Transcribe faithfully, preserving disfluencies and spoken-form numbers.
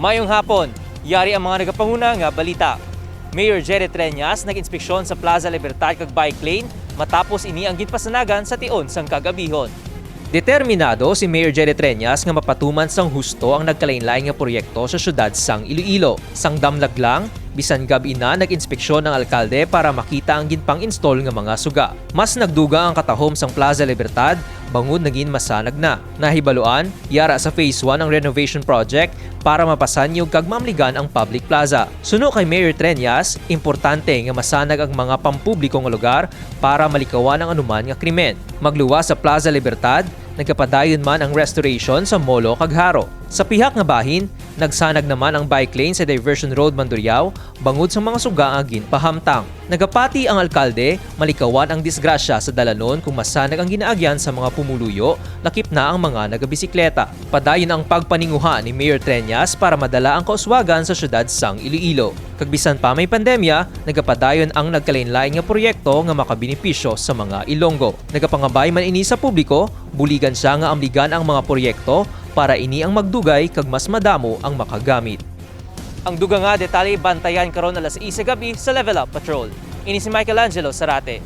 Mayong hapon, yari ang mga nagapanguna nga balita. Mayor Jerry Treñas nag-inspeksyon sa Plaza Libertad kag bike lane matapos ini ang ginpasanagan sa tion sang kagabihon. Determinado si Mayor Jerry Treñas nga mapatuman sang husto ang nagkalainlain nga proyekto sa siyudad sang Iloilo. Sang damlag lang, bisan gab-i na nag-inspeksyon ang alkalde para makita ang ginpang-install nga mga suga. Mas nagdugang ang katahom sang Plaza Libertad bangod nagin masanag na. Nahibaluan, yara sa Phase one ang renovation project para mapasanyog kag maamligan ang public plaza. Suno kay Mayor Treñas, importante nga masanag ang mga pampubliko nga lugar para malikawan ang anuman nga krimen. Magluwas sa Plaza Libertad, nagapadayon man ang restoration sa Molo kag Jaro. Sa pihak nga bahin, nagsanag naman ang bike lane sa Diversion Road, Mandurriao, bangod sa mga suga nga ginpahamtang. Nagapati ang alkalde, malikawan ang disgrasya sa dalanon kung masanag ang ginaagyan sa mga pumuluyo, lakip na ang mga nagabisikleta. Padayon ang pagpaninguha ni Mayor Treñas para madala ang kauswagan sa siyudad sang Iloilo. Kag bisan pa may pandemya, nagapadayon ang nagkalainlain nga proyekto nga makabenepisyo sa mga Ilonggo. Nagapangabay man ini sa publiko, buligan siya nga amligan ang mga proyekto para ini ang magdugay kag mas madamo ang makagamit. Ang dugang nga detalye bantayan karon alas sais sa gab-i sa Level Up Patrol. Ini si Michelangelo Sarate.